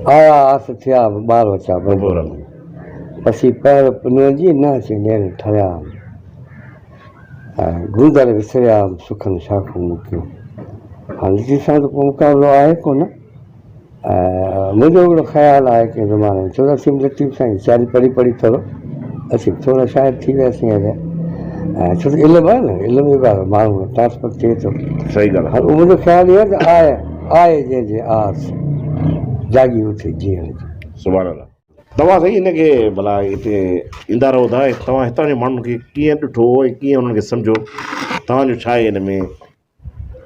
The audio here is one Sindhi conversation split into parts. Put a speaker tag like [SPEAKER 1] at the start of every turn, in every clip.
[SPEAKER 1] آيا آس ٿيا به ٻار وچا بنبور ۾، پسي پهر پنهون جي نه اچي نيڻ ٺريا ام، ۽ گوندر وسريا ام سکن شاخون مڪيون. هاڻ لطيف سان ته ڪو مقابلو آهي ڪونه ۽ منهنجو هڪڙو خيال آهي ڪنهن زماني ۾ ڇو ته اسين به لطيف سائين جي شاعري پڙهي پڙهي ٿورو اسين به ٿورا شاعر ٿي وياسين هليا ۽ ڇو ته علم آهي نه علم جيڪو آهي ماڻهو ۾ ٽرانسفر ٿئي ٿو.
[SPEAKER 2] صحيح ڳالهه آهي.
[SPEAKER 1] هاڻ منهنجو خيال اهو آهي ته آء آء جنهن جي آس جاڳي اٿي جيئڻ جي.
[SPEAKER 2] سبحان الله. توهان سائين هن کي ڀلا هتي ايندا رهو ٿا توهان هتان جي ماڻهن کي ڪيئن ڏٺو ۽ ڪيئن انهن کي سمجهيو توهان جو ڇا آهي هن ۾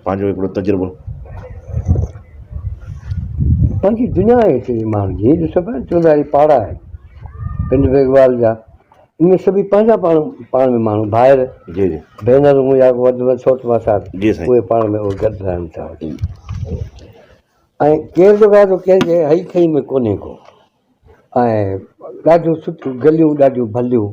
[SPEAKER 2] پنهنجو هڪڙو تجربو.
[SPEAKER 1] پنهنجي دنيا آهي هتي جي ماڻهن جي هي ڏسو پيا چوڌاري پاڙا آهن پنڊ بيگوال جا ان ۾ سڀئي پنهنجا پاڻ پاڻ ۾ ماڻهو ڀائر
[SPEAKER 2] جي جي
[SPEAKER 1] ڀينرون يا وڌ ۾ وڌ سوٽ ماسات
[SPEAKER 2] جي سائين
[SPEAKER 1] اهي پاڻ ۾ اهي گڏ رهن ٿا ۽ ڪير جيڪو آهي سو ڪنهن جي هئي کئي ۾ ڪونهي ڪو ۽ ڏاڍيون سٺيون گليون ڏاڍيون ڀليون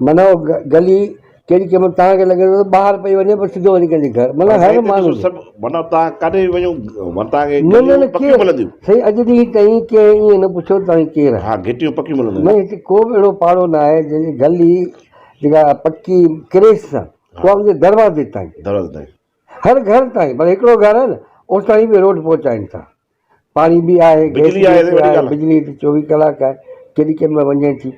[SPEAKER 1] معنيٰ اهو گلي ڪيڏي ڪنهن مهل توهان کي لڳي ٿو ته ٻاهر پئي وڃي پر سڌو وڃي ڪنهن جي گهر معنيٰ هر ماڻهو
[SPEAKER 2] سڀ معنيٰ توهان ڪاڏي به وڃو معنيٰ توهان کي
[SPEAKER 1] نه نه نه
[SPEAKER 2] گليون پڪيون
[SPEAKER 1] ڪير
[SPEAKER 2] ملنديون.
[SPEAKER 1] سائين اڄ ڏينهن تائين ڪنهن ائين نه پڇيو ته توهين ڪير آهيو.
[SPEAKER 2] ها گهٽيون پڪيون ملنديون.
[SPEAKER 1] نه هتي ڪو به اهڙو پاڙو نه آهي جنهن جي گلي جيڪا پڪي ڪريس سان اها ان جي دروازي تائين.
[SPEAKER 2] دروازي تائين.
[SPEAKER 1] هر گهر تائين پر هڪڙو گهر آهي نه اوستائين به روڊ پهچائين ٿا. پاڻي به آهي، گئس
[SPEAKER 2] بجلي
[SPEAKER 1] به
[SPEAKER 2] آهي
[SPEAKER 1] هتي
[SPEAKER 2] وڏي
[SPEAKER 1] آهي،
[SPEAKER 2] ڳالهه.
[SPEAKER 1] بجلي هتي 24 ڪلاڪ آهي، ڪيڏي ڪنهن مهل وڃي ٿي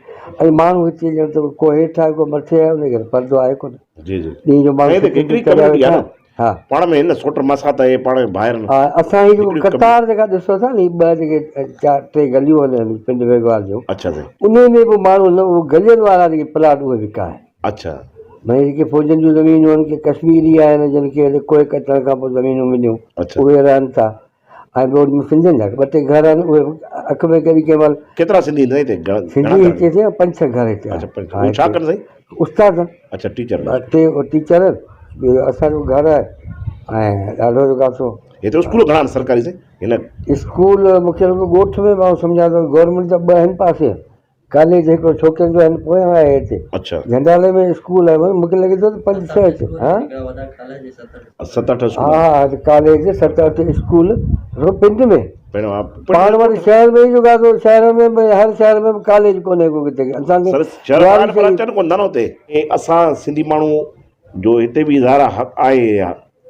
[SPEAKER 1] ۽ ماڻهو هتي ڄڻ ته ڪو هيٺ آهي ڪو مٿي آهي ان کي پردو آهي ڪونه.
[SPEAKER 2] جي جي
[SPEAKER 1] ڏينهن جو ماڻهو
[SPEAKER 2] سائين
[SPEAKER 1] ڇٽي
[SPEAKER 2] هتي
[SPEAKER 1] تي
[SPEAKER 2] هڪڙي
[SPEAKER 1] چڙهيا
[SPEAKER 2] ڪميونٽي
[SPEAKER 1] ويٺا
[SPEAKER 2] آهي نه
[SPEAKER 1] آهن. ها.
[SPEAKER 2] پاڻ ۾ هن سوٽ ماسات آهي پاڻ ۾ ڀائر آهن.
[SPEAKER 1] ها اسان هي جيڪو
[SPEAKER 2] هڪڙي
[SPEAKER 1] قطار جيڪا ڏسو ٿا نه هي ٻه جيڪي چار ٽي گليون هلن پنڊ ويگوار جون
[SPEAKER 2] اڇا سائين.
[SPEAKER 1] انهي ۾ به ماڻهو نه اهي گلين وارا جيڪي پلاٽ اهي وڪايا.
[SPEAKER 2] اڇا.
[SPEAKER 1] ڀئي جيڪي فوجن جون زمينون آهن ڪي ڪشميري آهن جن کي هتي ڪوهه ڪٽڻ کان پوء زمينون مليون
[SPEAKER 2] اڇا.
[SPEAKER 1] اهي رهن ٿا ۽ ٻيو سنڌين جا ٻه ٽي گهر آهن اهي به اک ۾ ڪيڏي ڪنهن مهل.
[SPEAKER 2] ڪيترا سنڌي آهن سائين هتي گهڻا
[SPEAKER 1] سنڌي
[SPEAKER 2] گهر
[SPEAKER 1] هتي سائين پنج ڇهه گهر هتي
[SPEAKER 2] اڇا
[SPEAKER 1] آهن.
[SPEAKER 2] پنج
[SPEAKER 1] ها
[SPEAKER 2] اهي ڇا
[SPEAKER 1] هتي
[SPEAKER 2] ڪن سائين؟
[SPEAKER 1] استاد آهن.
[SPEAKER 2] اڇا ٽيچر
[SPEAKER 1] ٻه ٽي ٽيچر آهن ٻيو اسان جو گهر آهي ۽ ڏاڍو جيڪو آهي سو.
[SPEAKER 2] هتي اسڪول گهڻا آهن سرڪاري سائين هن.
[SPEAKER 1] اسڪول مون کي لڳو ڳوٺ ۾ به آئون سمجهان ٿو گورنمينٽ جا ٻه آهن پاسي ڪاليج هڪڙو ڇوڪرين جو آهي پويان آهي هتي
[SPEAKER 2] اڇا
[SPEAKER 1] جهنڊالي ۾ اسڪول آهي مونکي لڳي ٿو ته پنج ڇهه اچي ها
[SPEAKER 2] ست اٺ اسڪول
[SPEAKER 1] ها ها ڪاليج ست اٺ اسڪول رو پنڊ ۾ پاڻ وٽ شهر ۾ جو گادو شهر ۾ به هر شهر ۾ به ڪاليج ڪونهي ڪو ڪٿي اسان کي
[SPEAKER 2] شهر پر اچن ڪون ٿا نه هتي اسان سنڌي ماڻهو جو هتي به اظهار حق آهي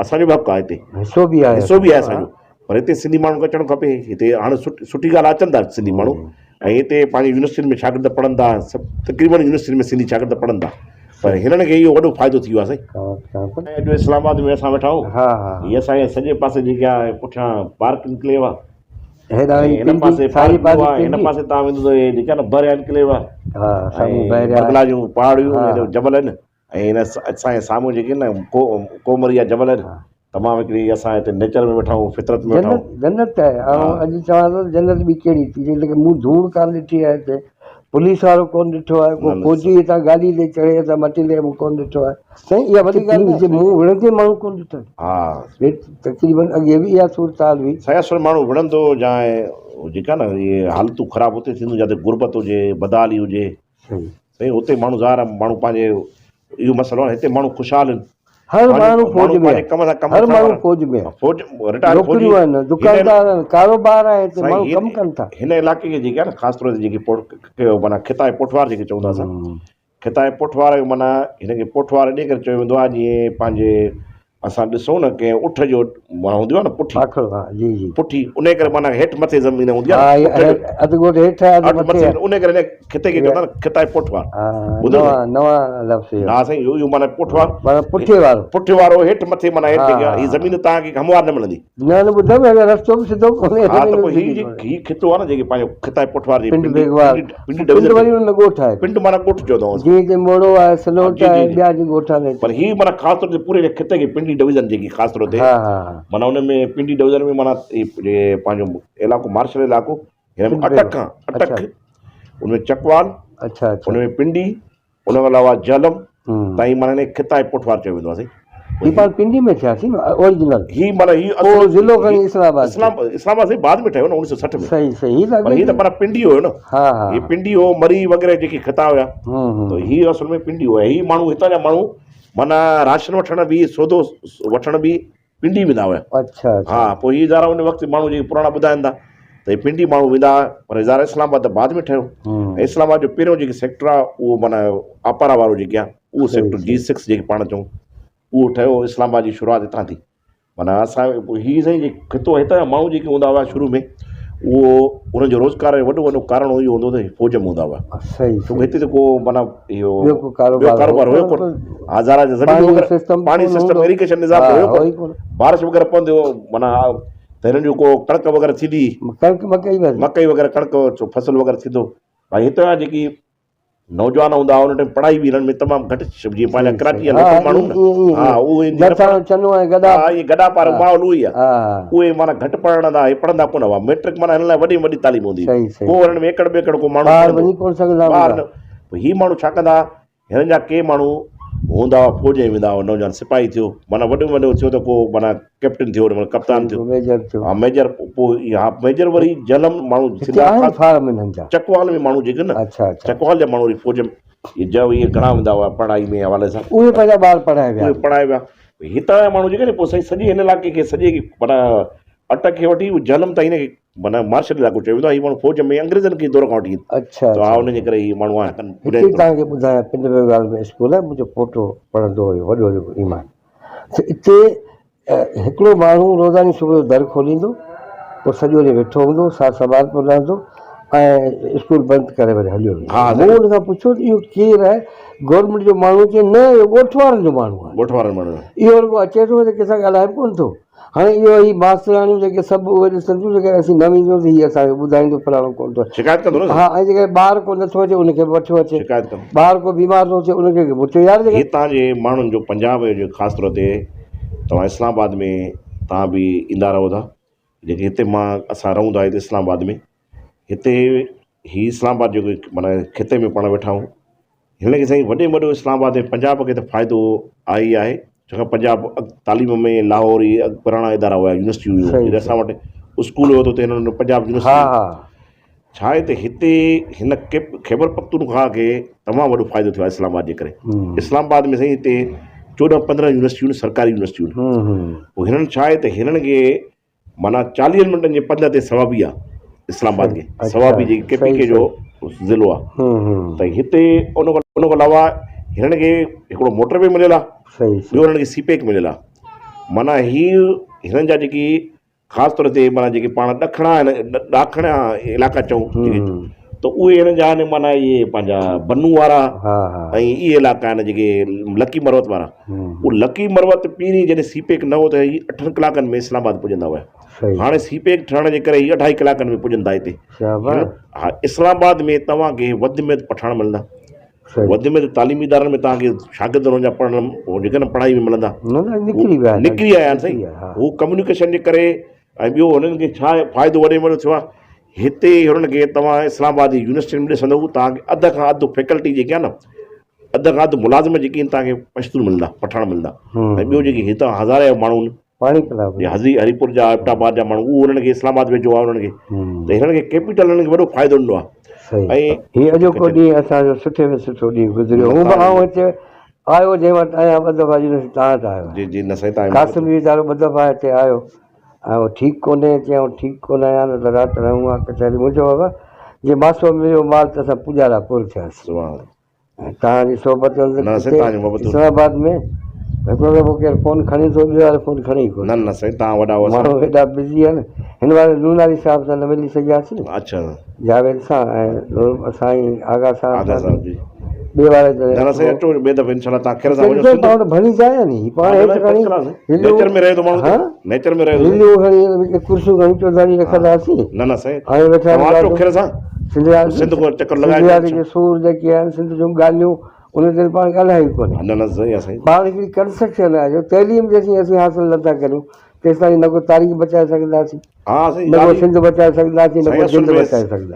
[SPEAKER 2] اسان جو به حق آهي هتي
[SPEAKER 1] حصو به آهي
[SPEAKER 2] حصو به آهي اسان جو پر هتي سنڌي ماڻهن کي اچڻ کپي هتي هاڻي سٺي ڳالهه آهي اچن ٿا سنڌي ماڻهو ۽ هتي پنهنجي يونيورسٽين ۾ شاگرد پڙهن ٿا سڀ تقريبن يونيورسٽين ۾ سنڌي شاگرد پڙهن ٿا پر هنن کي اهو وڏو فائدو ٿي ويو آهي سائين اڄ اسلام آباد ۾ اسان ويٺا آهيون هي اسان جي سڄي پاسي جيڪي آهي پٺيان پارڪ انڪليو آهي هن پاسي پارڪ آهي هن پاسي تان ويندو ته جيڪا نه بر انڪليو آهي مرگلا جون پهاڙيون جبل آهن ۽ هن اسان جي سامهون جيڪي نه ڪومري جا جبل آهن تمام هڪڙي اسان هتي نيچر ۾ ويٺا آهيون فطرت ۾ ويٺا آهيون.
[SPEAKER 1] جنت آهي آئون اڄ چوان ٿو جنت ٻي ڪهڙي ٿي ليڪن مون ڌوڙ ڪانه ڏٺي آهي هتي پوليس وارو ڪونه ڏٺو آهي ڪو فوجي هتان گاڏي تي چڙهي هتان مٽيندي مون ڪونه ڏٺو آهي سائين اها وڏي ڳالهه ناهي مون وڙهندي ماڻهو ڪونه ڏٺا
[SPEAKER 2] ها
[SPEAKER 1] تقريبن اڳي به اها صورتحال هئي.
[SPEAKER 2] سائين اصل ماڻهو وڙهندو يا جيڪا نه اهي حالتون خراب اتي ٿينديون جاتي غربت هجي بدحالي هجي سائين هتي ماڻهو ظاهر آهي ماڻهو پنهنجي اهو مسئلو آهي هتي ماڻهو خوشحال آهن.
[SPEAKER 1] هر ماڻهو فوج ۾ آهي. هر ماڻهو فوج ۾ آهي.
[SPEAKER 2] فوج رٽائرڊ فوجي
[SPEAKER 1] نوڪريون آهن، دڪاندار آهن، ڪاروبار آهي هتي ماڻهو ڪم ڪن ٿا.
[SPEAKER 2] هن علائقي کي جيڪي آهي نه خاص طور تي جيڪي پوٺ معنيٰ خطائي پوٺوار جيڪي چون ٿا اسان خطائي پوٺوار معنيٰ هن کي پوٺوار انهي ڪري چيو ويندو آهي جيئن پنهنجي اسان ڏسون نه ڪنهن اٺ جو معنيٰ هوندي آهي نه پٺي
[SPEAKER 1] پاکڙو ها جي جي
[SPEAKER 2] پٺي انهي ڪري معنيٰ هيٺ مٿي زمين هوندي آهي
[SPEAKER 1] ها اڌ ڳوٺ هيٺ آهي اڌ مٿي آهي
[SPEAKER 2] انهي ڪري هن خطي کي چوندا آهن خطائي پوٺوار
[SPEAKER 1] ها نوان نوان لفظ
[SPEAKER 2] اهو ها سائين اهو معنيٰ پوٺوار
[SPEAKER 1] معنيٰ پٺي وارو
[SPEAKER 2] پٺي وارو هيٺ مٿي معنيٰ هيٺ جيڪا هي زمين توهان کي هموار نه ملندي
[SPEAKER 1] نه نه ٻڌم هن رستو به سڌو ڪونهي
[SPEAKER 2] ها ته پوء هي جي هي خطو آهي نه جيڪي پنهنجو خطائي پوٺوار جي
[SPEAKER 1] پنڊ بيگوار
[SPEAKER 2] پنڊ ڊويزن
[SPEAKER 1] وري ان ۾ ڳوٺ آهي
[SPEAKER 2] پنڊ معنيٰ ڳوٺ چوندا هئاسين
[SPEAKER 1] جيئن هتي موڙو آهي سلوٽ آهي ٻيا جي ڳوٺ آهن
[SPEAKER 2] پر هي معنيٰ خاص طور تي پوري خطي کي پنڊي ڊويزن جيڪي خاص طور تي
[SPEAKER 1] ها ها ها
[SPEAKER 2] معنيٰ ان ۾ پنڊي ڊويزن ۾ معنيٰ هي پنهنجو علائقو مارشل علائقو هن ۾ اٽڪ کان اٽڪ ان ۾ چڪوال
[SPEAKER 1] اڇا اڇا
[SPEAKER 2] ان ۾ پنڊي ان کان علاوه جهلم تائين معنيٰ هن کي خطائي پوٺوار چيو ويندو آهي سائين.
[SPEAKER 1] هي پاڻ پنڊي ۾ ٿياسين نه اوريجنل.
[SPEAKER 2] هي معنيٰ هي
[SPEAKER 1] اصل پوء ضلعو کڻي اسلام آباد
[SPEAKER 2] اسلام اسلام آباد سائين بعد ۾ ٺهيو نه 1960 ۾.
[SPEAKER 1] صحيح صحيح هي ته
[SPEAKER 2] پر هي ته معنيٰ پنڊي هيو نه.
[SPEAKER 1] ها ها
[SPEAKER 2] هي پنڊي هو مري وغيره جيڪي خطا هيا ته هي اصل ۾ پنڊي هو هي ماڻهو هتان جا ماڻهو معنيٰ راشن وٺڻ به سودو وٺڻ به پنڊي ويندا هيا.
[SPEAKER 1] اڇا اڇا.
[SPEAKER 2] ها پوء هي ظاهر آهي ان وقت ماڻهو جيڪي پراڻا ٻڌائن ٿا ته هي پنڊي ماڻهو ويندا هئا پر ظاهر اسلام آباد ته بعد ۾ ٺهيو ۽ اسلام آباد جو پهريون جيڪي سيڪٽر آهي اهو معنيٰ آپارا وارو جيڪي آهي اهو سيڪٽر جي سڪس جيڪي پاڻ چئون اهو ٺهيو اسلام آباد جي شروعات هتان ٿي معنيٰ اسان هي سائين جي خطو هتان جا ماڻهو جيڪي هوندا هئا شروع ۾ اهو انهن جو روزگار جو وڏو وڏو ڪارڻ اهو هوندو ته فوج ۾ هوندا هئا
[SPEAKER 1] صحيح
[SPEAKER 2] ڇو هتي ته ڪو معنيٰ اهو
[SPEAKER 1] ٻيو ڪو ڪاروبار
[SPEAKER 2] ڪاروبار هيو ڪونه هزارا جا زمين وغيره پاڻي سسٽم ايريگيشن نظام هيو ڪونه بارش وغيره پوندي هو معنيٰ ته هنن جو ڪو ڪڻڪ وغيره ٿيندي
[SPEAKER 1] ڪڻڪ مڪئي
[SPEAKER 2] مڪئي وغيره ڪڻڪ فصل وغيره ٿيندو ڀائي هتان جا جيڪي نوجوان هوندا هئا ان ٽائيم پڙهائي به هنن ۾ تمام گهٽ جيئن پنهنجا ڪراچي جا لوڪل ماڻهو نه ها اهي
[SPEAKER 1] چنو ۽ گڏا
[SPEAKER 2] ها اهي گڏا پار ماحول اهو ئي آهي اهي معنيٰ گهٽ پڙهڻ ٿا اهي پڙهندا ڪونه هئا ميٽرڪ معنيٰ هنن لاء وڏي ۾ وڏي تعليم هوندي هئي ڪو هنن ۾ ايڪڙ ٻيڪڙ ڪو ماڻهو
[SPEAKER 1] ٻاهر وڃي ڪونه سگهندا
[SPEAKER 2] ٻاهر نه هي ماڻهو ڇا ڪندا هنن جا ڪي ماڻهو هوندا هئا فوج ۾ ويندا هئا نوجوان سپاهي ٿيو معنيٰ وڏو ۾ وڏو ٿيو ته ڪو معنيٰ ڪئپٽن ٿيو معنيٰ ڪپتان ٿيو
[SPEAKER 1] ميجر ٿيو
[SPEAKER 2] ها ميجر پوء ها ميجر وري جهلم ماڻهو
[SPEAKER 1] هتي آهن فارم انهن جا
[SPEAKER 2] چڪوال ۾ ماڻهو جيڪي نه
[SPEAKER 1] اڇا اڇا
[SPEAKER 2] چڪوال جا ماڻهو وري فوج ۾ جا اهي گهڻا ويندا هئا پڙهائي ۾ حوالي سان
[SPEAKER 1] اهي پنهنجا ٻار پڙهائي ويا
[SPEAKER 2] اهي پڙهائي ويا هتان جا ماڻهو جيڪي نه پوء سائين سڄي هن علائقي کي سڄي معنيٰ اٽڪ کي وٺي جهلم تائين هن کي معنيٰ مارشل علائقو چيو ويندو آهي هي ماڻهو فوج ۾ انگريزن کي دور کان وٺي
[SPEAKER 1] اڇا
[SPEAKER 2] ته ها ان جي ڪري هي ماڻهو آهن
[SPEAKER 1] هتي توهان کي ٻڌايان پنڊ بيگال ۾ اسڪول آهي منهنجو پوٽو پڙهندو هيو وڏو جيڪو ايمان ته اتي هڪڙو ماڻهو روزاني صبح جو در کوليندو، پوء سڄو ڏينهن ويٺو هوندو، سار سنڀال پيو لهندو ۽ اسڪول بند ڪري وري هليو ويندو. مون ان کان پڇيو ته اهو ڪير آهي؟ گورنمينٽ جو ماڻهو؟ چيائين نه اهو ڳوٺ وارن جو ماڻهو آهي.
[SPEAKER 2] ڳوٺ وارن ماڻهن جو.
[SPEAKER 1] اهو رڳو اچي ٿو ته ڪنهن سان ڳالهائي به ڪونه ٿو. هاڻي اهو هي ماسترياڻيون جيڪي سڀ اهي ڏسن ٿيون جيڪڏهن اسين نه وينديون ته هي اسان کي ٻڌائيندو فلاڻو ڪونه ٿو
[SPEAKER 2] شڪايت ڪندو نه
[SPEAKER 1] ها ۽ جيڪڏهن ٻار ڪو نٿو اچي ان کي به وٺيو اچي
[SPEAKER 2] شڪايت ڪندو
[SPEAKER 1] ٻار ڪو بيمار ٿو ٿئي ان کي به وٺيو يار جيڪڏهن
[SPEAKER 2] هتان جي ماڻهن جو پنجاب جو خاص طور تي توهان اسلام آباد ۾ توهان به ايندا رهو ٿا جيڪي هتي مان اسان رهون ٿا هتي اسلام آباد ۾ هتي هي اسلام آباد جيڪو معنيٰ خطي ۾ پاڻ ويٺا آهيون هن کي سائين وڏي ۾ وڏو اسلام آباد ۾ پنجاب کي ته فائدو آهي ئي آهي ڇاڪاڻ پنجاب تعليم ۾ لاهور هي پراڻا ادارا هيا يونيورسٽيون هيون جڏهن اسان وٽ اسڪول هيو ته اتي هنن پنجاب يونيورسٽي ڇا آهي ته هتي هن خيبر پختونخوا کي تمام وڏو فائدو ٿيو آهي اسلام آباد جي ڪري اسلام آباد ۾ سائين هتي 14 15 يونيورسٽيون سرڪاري يونيورسٽيون پوء هنن ڇا آهي ته هنن کي معنيٰ چاليهن منٽن جي پنڌ تي ثوابي آ اسلام آباد کي ثوابي جيڪي ڪي پي ڪي جو ضلعو آ ته هتي ان کان علاوه هنن کي هڪڙو موٽر وي مليل آ ٻيو هنن کي سي پيڪ مليل آ معنيٰ هي هنن جا جيڪي خاص طور تي معنيٰ جيڪي پاڻ ڏکڻا آهن ڏاکڻا علائقا چئون ته اهي هنن جا آهن معنيٰ اهي پنهنجا بنو وارا ۽ اهي علائقا آهن جيڪي لڪي مروت وارا اهو لڪي مروت پهرين جڏهن سي پيڪ نه هو ته هي اٺن ڪلاڪن ۾ اسلام آباد پڄندا هيا هاڻي سي پيڪ ٺهڻ جي ڪري هي اڍائي ڪلاڪن ۾ پڄن ٿا هتي ها اسلام آباد ۾ توهان کي وڌ ۾ وڌ پٺاڻ ملندا وڌ ۾ وڌ تعليمي ادارن ۾ توهان کي شاگرد انهن جا پڙهڻ جيڪي نه پڙهائي ۾ ملندا
[SPEAKER 1] نڪري ويا
[SPEAKER 2] نڪري آيا آهن سائين هو ڪميونيڪيشن جي ڪري ۽ ٻيو هنن کي ڇا فائدو وڏي ۾ وڏو ٿيو آهي هتي هنن کي توهان اسلام آباد جي يونيورسٽين ۾ ڏسندو توهان کي اڌ کان اڌ فيڪلٽي جيڪي آهي نه اڌ کان اڌ ملازم جيڪي آهن توهان کي پشتون ملندا پٺاڻ ملندا ۽ ٻيو جيڪي هتان هزارين جا ماڻهو آهن
[SPEAKER 1] پاڻي پلاء
[SPEAKER 2] هزي هريپور جا ايبٽ آباد جا ماڻهو اهو هنن کي اسلام آباد ويجهو آهي هنن کي ته هنن کي ڪيپيٽل هنن کي وڏو فائدو ڏنو آهي
[SPEAKER 1] ۽ هي اڄوڪو ڏينهن اسان جو سٺي ۾ سٺو ڏينهن گذريو هو به آئون هتي آيو جنهن وٽ آهيان ٻه دفعا يونيورسٽي تان وٽ آيو
[SPEAKER 2] جي جي نه سائين تان
[SPEAKER 1] قاسم به ويچارو ٻه دفعا هتي آيو ۽ هو ٺيڪ ڪونهي چيائون ٺيڪ ڪونه آهيان نه ته رات رهون ها ڪچهري منهنجو بابا جي ماسو مليو مال ته اسان پڄارا پور ٿياسين ۽ توهان جي صحبت
[SPEAKER 2] نه سائين توهان جون محبتون
[SPEAKER 1] اسلام آباد ۾ هڪڙو دفعو ڪير فون کڻي ٿو ٻيو وارو فون کڻي ئي ڪونه
[SPEAKER 2] نه نه سائين توهان وڏا هئا
[SPEAKER 1] ماڻهو ايڏا بزي آهن هن واري نوناري صاحب سان نه ملي سگهياسين
[SPEAKER 2] اڇا
[SPEAKER 1] جاويد سان ۽ سائين آغا صاحب
[SPEAKER 2] آغا صاحب جي
[SPEAKER 1] ٻي واري
[SPEAKER 2] نه نه سائين اچو ٻئي دفعي انشاء الله توهان خير سان وڃو
[SPEAKER 1] سنڌ پاڻ ڀلي چاهيا ني پاڻ هيٺ کڻي
[SPEAKER 2] نيچر ۾ رهي ٿو ماڻهو نيچر ۾ رهي ٿو
[SPEAKER 1] لليون کڻي ڪرسيون کڻي چوڌاري رکنداسين
[SPEAKER 2] نه نه سائين
[SPEAKER 1] هاڻي ويٺا
[SPEAKER 2] توهان اچو خير سان
[SPEAKER 1] سنڌ
[SPEAKER 2] سنڌ کان چڪر لڳائي
[SPEAKER 1] سنڌ جي سور جيڪي آهن سنڌ جون ڳالهيون ان تي پاڻ ڳالهايو ئي ڪونهي
[SPEAKER 2] نه نه صحيح آهي سائين
[SPEAKER 1] پاڻ هڪڙي ڪنسٽرڪشن آهي جو تعليم جيسين اسين حاصل نٿا ڪريون تيستائين نه ڪو تاريخ بچائي سگهنداسين
[SPEAKER 2] ها سائين
[SPEAKER 1] نه ڪو سنڌ بچائي سگهنداسين نه ڪو جند بچائي سگهنداسين.